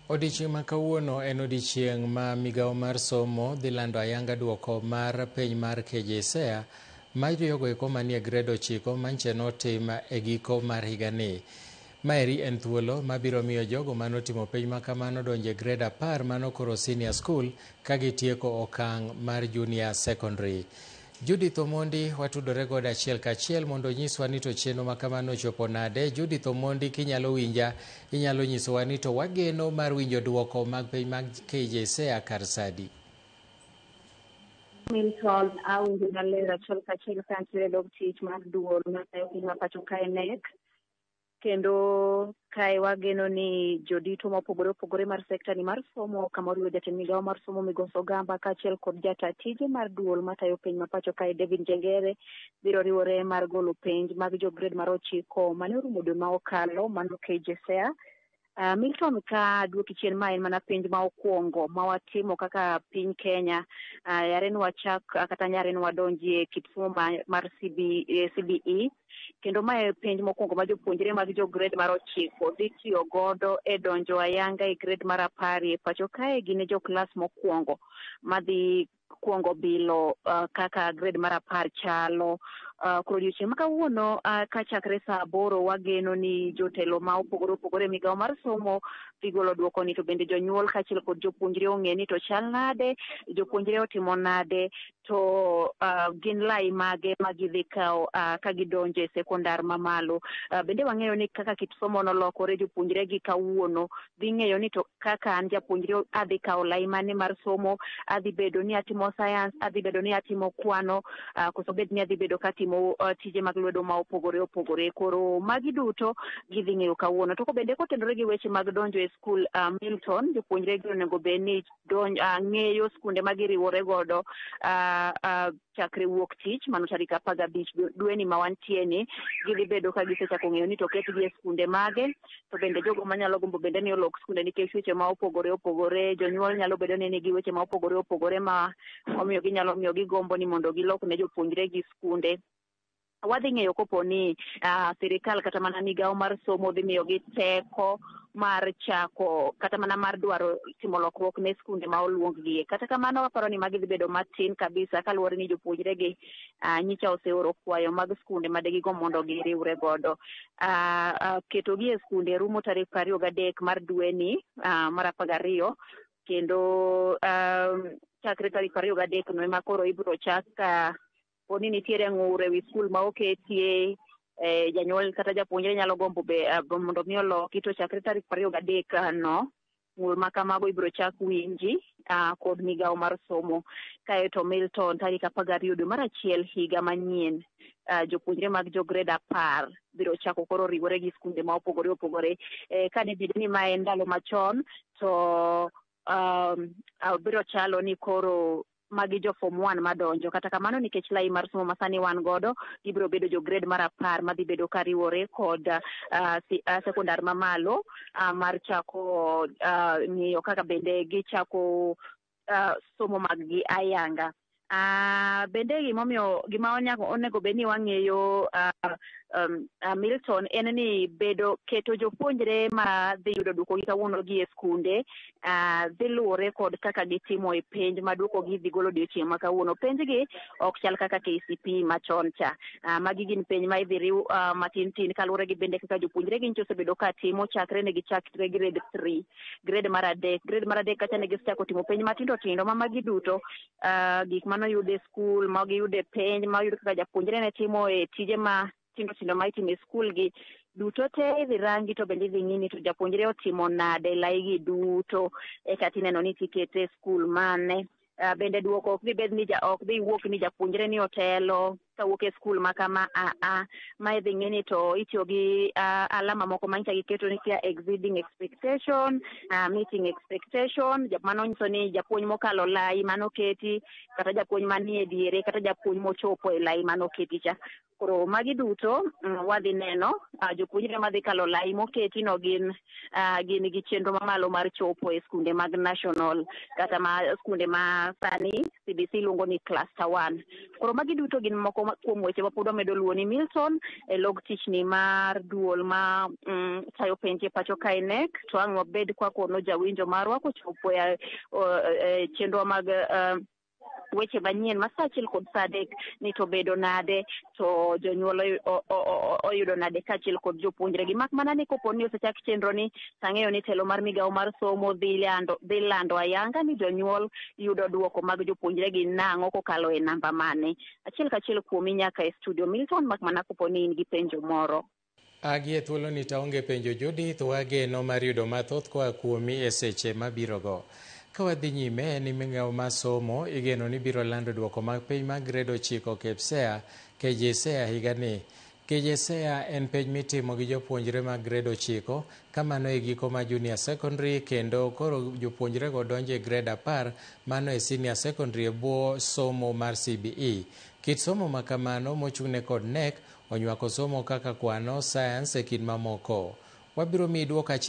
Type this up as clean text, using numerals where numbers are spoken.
Odiechieng' ma kawuono en odiechieng' ma migawo mar somo dhi lando ayanga duoko mar penj mar KJSEA ma jogo eko manie grade 9 manche notim e giko mar higani. Maeri en thuolo mabiro miyo jogo manotimo penj makamano donjo e grade 10 mano koro senior school ka gitieko okang' mar junior secondary. Judith Omondi watudore godo achiel kachiel mondo onyiswa ni to chenro makamano ochopo nade. Judith Omondi, kinyalo winja, inyalo nyisowa ni to wageno mar winjo duoko mag penj mag KJSEA kar sadi. Milton, awinjo maler achiel kachiel ka antiere e dog tich mar duol matayo piny ma pacho kae KNEC. Kendo kae wageno ni jodito mopogore opogore mar sekta ni mar somo kama oriwo jatend migawo mar somo Migosi Ogamba kaachiel kod jata tije mar duol matayo piny ma pacho kae David Njengere biro riwore mar golo penj mag jo grade mar 9 mane orumo dwe ma okalo mano KJSEA. Milton, ka duoki chien ma en mana penj ma okwongo ma watimo kaka piny Kenya, yare ni wachak kata nyare ni wadonjie kit somo mar CBE, kendo mae penj mokwongo ma jopuonjre mag jo grade mar 9 dhi tiyo godo e donjo ayanga e grade mar 10 e pacho kae. Gin e jo klas mokwongo madhi kuongo bilo kaka grade mar 10 chalo. Koro odiochieng' ma kawuono, kachakre saa 8 wageno ni jotelo ma opogore opogore e migawo mar somo dhi golo duoko ni, to bende jonyuol kaachiel kod jopuonjre ong'e ni to chal nade, jopuonjre otimo nade, to gin lai mage ma gidhi kawo ka gidonjo e sekondar mamalo. Bende wang'eyo ni kaka kit somo nolokore, jopuonjre gi kawuono dhi ng'eyo ni to kaka an japuonjre adhi kawo lai mane mar somo, adhi bedo ni atimo science, adhi bedo ni atimo kwano, koso bed ni adhi bedo katimo tije mag lwedo ma opogore opogore. Koro magi duto gidhi ng'eyo kawuono. To bende kotenore gi weche mag donjo e skul, Milton, jopuonjre gi onego bed ni ng'eyo skunde ma giriwore godo chakre wuok tich mano tarik 15 dweni ma wantie ni, gidhi bedo ka gisechako ng'eyo ni to ketgi e skunde mage. To bende jogo manyalo gombo bende ni olok skunde nikech weche ma opogore opogore, jonyuol nyalo bedo ni nigi weche ma opogore opogore ma omiyo ginyalo miyo gigombo ni mondo gilok ne jopuonjre gi skunde. Wadhi ng'eyo kopo ni sirikal kata mana migawo mar somo dhi miyogi teko mar chako kata mana mar dwaro timo lokruok ne skunde ma oluong-gie. Kata kamano waparo ni magi dhi bedo matin kabisa kaluwore ni jopuonjre gi nyicha oseoro kwayo mag skunde ma degigo mondo giriwre godo. Ketogi e skunde rumo tarik 23 mar dweni mar 12, kendo chakre tarik 23 no ema koro ibiro chak poni nitiere ng'ur ewi skul ma oketie, janyuol kata japuonjre nyalo gombo be mondo mi oloki, to chakre tarik 23 no ng'ur ma kamago ibiro chak winji kod migawo mar somo. Kaeto Milton, tarik 12 dwe mar 1 higa manyien, jopuonjre mag jo grade 10 biro chako koro riwore gi skunde ma opogore opogore. Kane bed ni ma en ndalo machon to biro chalo ni koro magi jo form 1 madonjo. Kata kamano nikech lai mar somo masani wan godo, gibiro bedo jo grade mar 10 madhi bedo kariwore kod sekondar mamalo mar chako ng'iyo kaka bende gichako somo mag gi ayanga. Bende gimomiyo gima onego bed ni wang'eyo, Milton, en ni bedo keto jopuonjre ma dhi yudo duoko gi kawuono gi e skunde dhi luwore kod kaka gitimo e penj ma duoko gi dhi golo odiochieng' ma kawuono. Penj gi ok chal kaka KCPE machon cha. Magi gin penj ma idhi riw matin tin kaluwore gi bende kaka jopuonjre gi nyicha osebedo ka timo chakre ne gichakre grade 3, grade mar 3. Grade mar 3 kacha ne gisechako timo penj matindo tindo ma magi duto gik manoyud e skul, ma giyudo e penj, ma oyud kaka japuonjre ne timo e tije ma tindo tindo ma itimo e skul gi duto te idhi rangi, to bende idhi ng'i ni to japuonjre otimo nade lai gi duto, eka tineno ni tikete e skul mane. Bende duoko ok dhi bed ni ok dhi wuok ni japuonjre ni otelo kawuok e skul ma kama a ma idhi ng'i ni to itiyo gi alama moko ma nyicha giketo ni kia exceeding expectation, meeting expectation. Mano nyiso ni japuonj mokalo lai manoketi, kata japuonj manie diere, kata japuonj mochopo e lai manoketi cha. Koro magi duto wadhi neno jopuonjre madhi kalo lai moketi no gin gi chenro mamalo mar chopo e skunde mag national kata ma skunde ma sani CBC luongo ni cluster 1. Koro magi duto gin moko Mago kuom weche ma pod wamedo luwo ni Milton e log tichni mar duol ma tayo penj e pacho kae KNEC, to ang' wabed kwakono jawinjo marwa kochopo e chenro mag weche manyien ma saa achiel kod saa adek ni to bedo nade, to jonyuol oyudo nade kaachiel kod jopuonjre gi. Mak mana ni kopo ni osechak chenro ni, tang'eyo ni telo mar migawo mar somo dhi lando ayanga ni jonyuol yudo duoko mag jopuonjre gi nang'o kokalo e namba mane. Achiel kachiel kuomi nyaka e studio Milton, mak mana kopo ni in gi penjo moro. Agi e thuolo ni taonge penjo Judith, wageno mar yudo mathoth koa kuomi e seche mabirogo. Ka wadhi nyime ni migawo mar somo igeno ni biro lando duoko mag piny mag grade 9 KPSEA KJSEA higani. KJSEA en penj mitimo gi jopuonjre mag grade 9 kamano e giko ma junior secondary, kendo koro jopuonjrego donjo e grade 10 mano e senior secondary e bwo somo mar CBE. Kit somo ma kamano mochung'ne kod KNEC onywako somo kaka kwano, science e kind mamoko. Wabiro miyi duoko achiel.